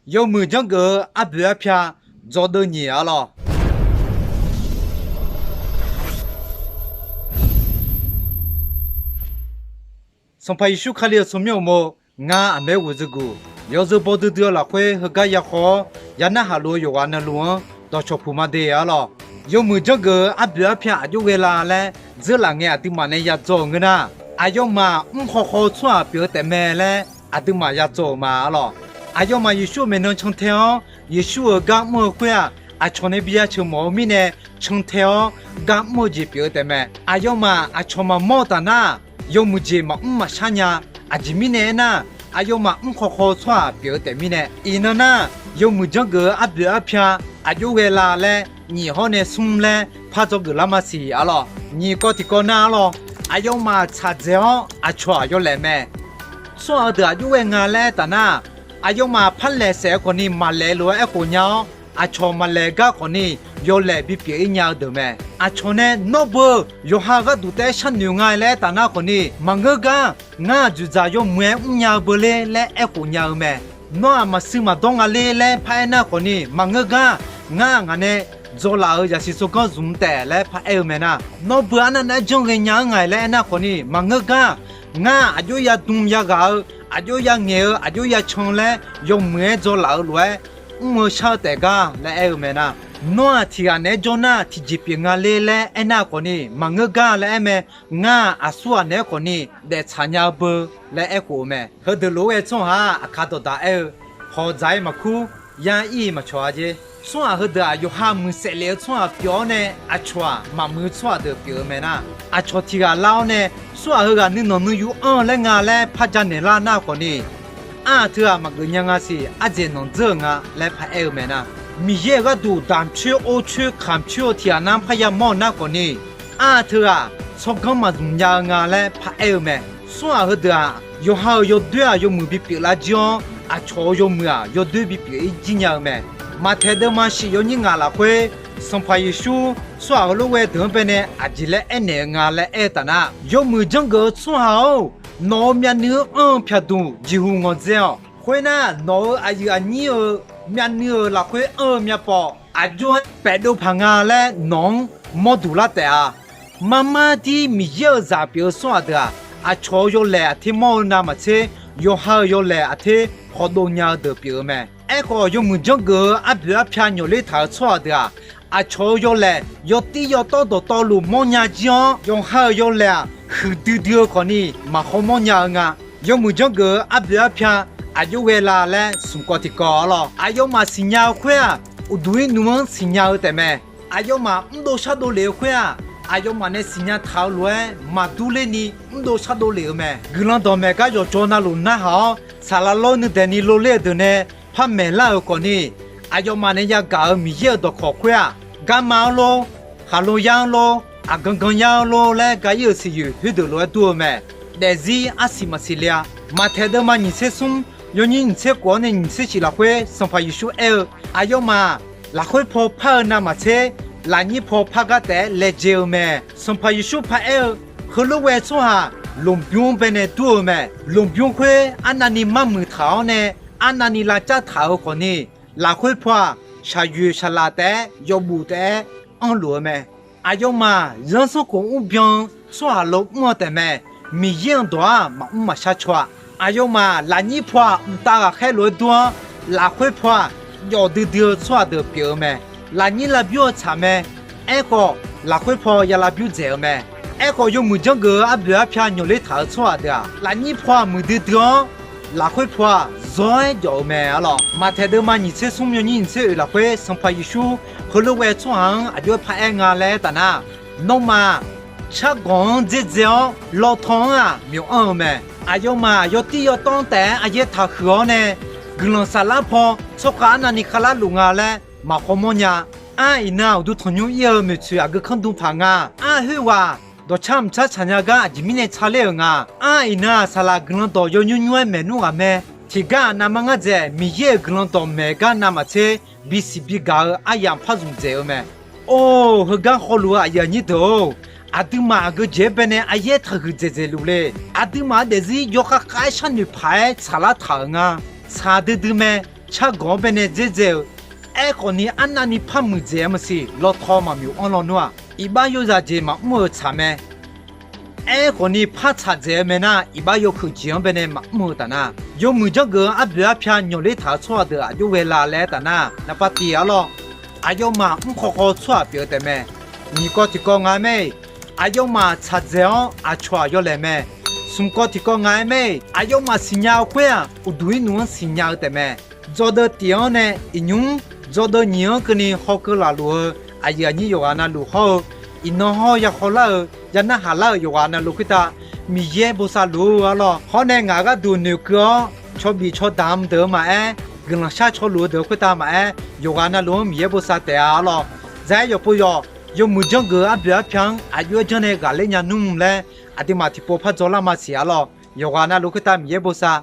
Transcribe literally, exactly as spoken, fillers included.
Yawmuiq janrgeuf-eu arboeq arpya dzawdeuv nyiq arlawr. Sanqpaq Yeqsur Kali-euq tsawrmyanr uqmov, ngar aqmaer ghof zeuguq yawzeu baw duidui-eu lafkhoer heugar ya khawv-awr ya narhaq luf-eu yawqghaq navluf-anr dawqcawq puq ma de arlawr. Yawmuiq janrgeuf-eu arboeq arpya aqjox ghae la laer dzeurlaf ngae aqduimaf nae ya dzaw-euq ngeur nar, aqyawfmaf mr khawkhaw-eu tsawrhaq pyeuf-eu taef mae laer aqduimaf ya dzaw-euq ma arlawr. Aqyawfmaf Yeqsur-euq maeqnan cantae-awr, Yeqsur-euq gar mr-eu khoer-aq, aqcawq nae bi ya ceuq mawf-eu mirnae cantae-awr gar mr-eu jeq pyeuf-eu taef mae. Aqyawfmaf aqcawq maqmawr-eu taf nar, yawmuiq jeq maqmr maqshar nya. Aqjeq mirnae aernar, aqyawfmaf mr khawkhaw-eu tsawrhaq pyeuf-eu taef mirnae. Iqnan nar, yawmuiq janrgeuf-eu arboeq arpya aqjox ghae la laer nyiq hawr nae smr laer par dzawgeuf lar masiq arlawr. Nyiq kawv tiqkawv nar arlawr, aqyawfmaf tsaq dzaeq-awr aqcawq-aq yawlaeq mae. Tsawrhaq heudeuq aqjox ghae nga laer aertaf nar, aqyawfmaf par laeq saef-eu khawfni maqlaeq lof-aer aerkhof nya-awr, aqcawq maqlaeq gar khawfni yawlaeq bipyeuf-ir nya-eu deuq mae. Aqcawq nae nawr beu yawqha gharduq taef-aer sharnoeq nga laer aertaf nar khawfni, maqngeur gar, ngar aqdzuiqdzaq yawmuiq-aer mrnya-eu beu ler laer aerkhof nya-eu mae. Nawr-aq maqsiq maqdawr nga ler laer paraer nar khawfni, maqngeur gar, ngar ngaq nae dzawlaf-euq zaqsiq tsawrganr zmq taef laer paraer-eu mae nar, nawr beu arnav nar-aer janr ghaenya-anr nga laer aernar khawfni, maqngeur gar, ngar aqjox ya dm ya ghaq-eu, aqjox ya ngaeq-eu, aqjox ya can laer yawmuiq-aer dzawlaf-eu lof-aer mr-eu shar-eu taef gar laer aer-eu mae nar, nawr-aq tiq ghaq naeq-aer jawr nar tiqjeq pyeuf nga ler laer aernar khawfni, maqngeur gar laer aer mae. Ngar-aq aqsur ghaq naeq-aer khawfni daeftsaq nya-eu beu laer aerkhof-eu mae. Heudeuq lof-aer ghae tsawrhaq-aq, aqkar dawqdaq aer-eu, hawq dzaq-ir maqkur, yar ir-iq maqcawq-a jer. Tsawrhaq heudeuq-aq, yawqha muiqsaef lef-eu tsawrhaq pyeuf-awr nae, aqcawq-aq maqmuiq-eu tsawrhaq deuq pyeuf-eu mae nar, aqcawq tiq ghaq lar-awr nae, tsawrhaq heughaq nuinanq nuiyu anr-eu laer nga laer par janaeq lar nar khawfni, aq, teughaq maqgeuf nya nga siq, ardzaeq nanq dzeur-euq nga laer paraer-eu mae nar, Miqyaer-euq gharduq damq coer or coer kamq coer-eu tiq ghaq nar parya mawr-eu nar khawfni, aq, teughaq tsawrganr maqzmq nya-eu nga laer paraer-eu mae. Tsawrhaq heudeuq-aq, yawqha-euq yawdoer-aq yawmuiq bipyeuf lar jir-awr, aqcawq-euq yawmuiq-aq yawdoer bipyeuf-ir jir nya-eu mae. Maqtaeq deuvma shif yawnyir ngaq lafkhoer, Sanqpaq Yeqsur tsawrhaq heulof ghae deuq-anr baenae aqjeq laer aernaeq-eu nga laer aer-eu taf nar, yawmuiq janrgeuf-eu tsawrhaq-or, nawq-euq myavnuiv-anr anr-eu pyaqduq jeqhuq ngawqdzae-awq. Khoernar, nawq-euq aqyuif aqnyir-euq myavnuiv-euq lafkhoer anr-eu myavpawf aqjox-aer paefdov paq nga laer nawq-anr mawrduq lar taef-a. Marmar dir Miqyaer-euq zaq pyeuf-eu tsawrhaq deuq-aq, aqcawq-euq yawlaeq aqter mawr-eu navmaqtser, yawqha-euq yawlaeq aqter khawdov nya-eu deuq pyeuf-eu mae. Aerkhawf, yawmuiq janrgeuf-eu arboeq arpya nyawqler taq-euq tsawrhaq deuq-aq, aqcawq-euq yawlaeq yawtir yawtawr dawqtawvluf mawrnya jir-awr, yawqha-euq yawlaeq-aq huiqdui dui-eu khawfni maqkhawr mawrnya-eu nga. Yawmuiq janrgeuf-eu arboeq arpya aqjox ghae la laer smq kawv tiq kawv arlawr. Aqyawfmaf siqnya-eu khoer-aq, uqduq-ir nmr-anr siqnya-eu taef mae. Aqyawfmaf mrdov shardov lef-eu khoer-aq, aqyawfmaf nae siqnya taq-eu lof-aer maqdur lerni mrdov shardov lef-eu mae. Guiqlanq dawqmaeq gar yawqjawr navluf narhaq-awr, saqlaq lawr nuidaeqni lov ler-eu deuq nae par maeqlar-euq khawfni, aqyawfmaf nae yagaq-euq Miqyaer-euq dawqkawq khoer-aq, garma-anr lor, khaqlo yar-anr lor, aqgan gan yar-anr lor laer ga-ir-euq siqyoeq khoerdeuq lof-aer dur-eu mae. Daefzir arsiq maqsiq le-a. Maqtaeq deuvma nyiq tser smr, yawnyir nyiq tser khof-awr nae nyiq tser shif lafkhoer Sanqpaq Yeqsur aer-eu, aqyawfmaf-aq, lafkhoer paw par-eu navmaqtser, lafnyir paw par gar taef-aer laejae-eu mae. Sanqpaq Yeqsur paraer-eu, heulof ghae tsawrhaq lmqbymr-anr baenae dur-eu mae. Lmqbymr khoer arnavni marmuiq taq-awr nae, arnavni lavcav taq-euq khawfni, lafkhoer paw-aq, shaqyoeq shaqlaf taef-aer yawbuf taef-aer anrluf-eu mae. Aqyawfmaf zanrsanrkhof mrbyan-eu tsawrhaq lo mr-eu taef mae. Miqyaer-euq dawq-aq maqmr maqshar caw-a. Aqyawfmaf lafnyir paw-aq, mqtav ghaqkhaer lof-aer dur-anr, lafkhoer paw-aq, jawf duidui-eu tsawrhaq deuq pyeuf-eu mae. Lafnyir lavbyur-eu tsaq mae. Aerkhawf, lafkhoer paw ya lavbyur dzaeq-eu mae. Aerkhawf, yawmuiq janrgeuf-eu arboeq arpya nyawqler taq-euq tsawrhaq deuq-aq, lafnyir paw-aq muiqdui dui-awr, lafkhoer paw-aq zawr-aer jawf-eu mae arlawr. Maqtaeq deuvma nyiq tser smr, yawnyir nyiq tser oeq lafkhoer Sanqpaq Yeqsur heulof ghae tsawrhaq-anr aqjox-aer paraer nga laer aer taf nar, nawmaf-aq, cargawq-anr dzer dzae-awr, lawtaw-anr-aq, myawq anr-eu mae. Aqyawfmaf yawtir yawtawv-anr taef-aer aryaer taqhuiq-awr nae, guiqlanq saflar paw tsawrkhav arnavni khavlar luf nga laer maqkhawr mawrnya. Ar, iqnan uqduq tanqnymr ir-eu maeqtsoeq aqgeu kanr dm paq nga. Ar, khoerghaq dawqcar mqcar tsaq nya gar aqjeq mirnae tsaqler-euq nga. Ar, iqnan-aq, saqlaq guiqlanq dawq yawnymr nymr-aer maeqnmr ghaq mae. Tiqgar-aq, navmaqngar dzaeq Miqyaer-euq guiqlanq dawq maeq gar navmaqtser, bisiq biga-eu aryamq par zmq dzaeq-eu mae. Or, heugar hawluf-eu aqyuif aqnyir deuq-or, aqduimaf aqgeu jeq-aer baenae aryaer taqhuiq dzaeqdzaeq luf le. Aqduimaf-anr daefzir yawkhav khav-aer sharnoeq paq-aer tsaqlar taq-euq nga. Tsaq duidui mae. Cargawq-anr baenae dzerdzae-euq, aerkhawfni arnavni par muiqdzaeq-eu maqsiq, lawtaw maqmyof-anr lawnmr-aq, iqbax yozaq jeq maqmr-euq tsaq mae. Aerkhawfni par tsaqdzaeq-eu mae nar, iqbax yawhuiq jeq-anr baenae maqmr-eu taf nar, yawmuiq janrgeuf-anr arboeq arpya nyawqler taq-euq tsawrhaq deuq aqjox ghae la laer taf nar, naqpav tiq arlawr, aqyawfmaf mrkhawkhaw tsawrhaq pyeuf-eu taef mae. Nyiq kawv tiqkawv nga-aer mae-iq, aqyawfmaf tsaqdzaeq-awr aqcawq-aq yawlaeq mae. Smq kawv tiqkawv nga-aer mae-iq, aqyawfmaf siqnya-eu khoer-aq, uqduq irnuf-anr siqnya-eu taef mae. Dzawdeuv tif-anr nae iqnymr, dzawdeuv nyiq-anr keuvni hawkeuv laf luf-eu aqyuif aqnyir yawqghaq navluf hawr-eu, iqnan hawr-eu ya hawlar-eu, ya narhaq lar-euq yawqghaq navluf khoertav Miqyaer bosav luf-eu arlawr. Hawr nae ngaq gharduq noeqkeuv-awr cawbif cawdaq-eu deuq-eu maqaer, guiqlanq shar caw luf-eu deuq-eu khoertav maqaer, yawqghaq navluf-anr Miqyaer bosav taef-a arlawr. Zaq-aer yawqpov yawq, yawmuiq janrgeuf-eu arboeq arpya-anr aqjox-aer janr nae ghaqler nya nmr laer, aqduimaf tiqpov par dzaw lar ma siq arlawr. Yawqghaq navluf khoertav Miqyaer bosav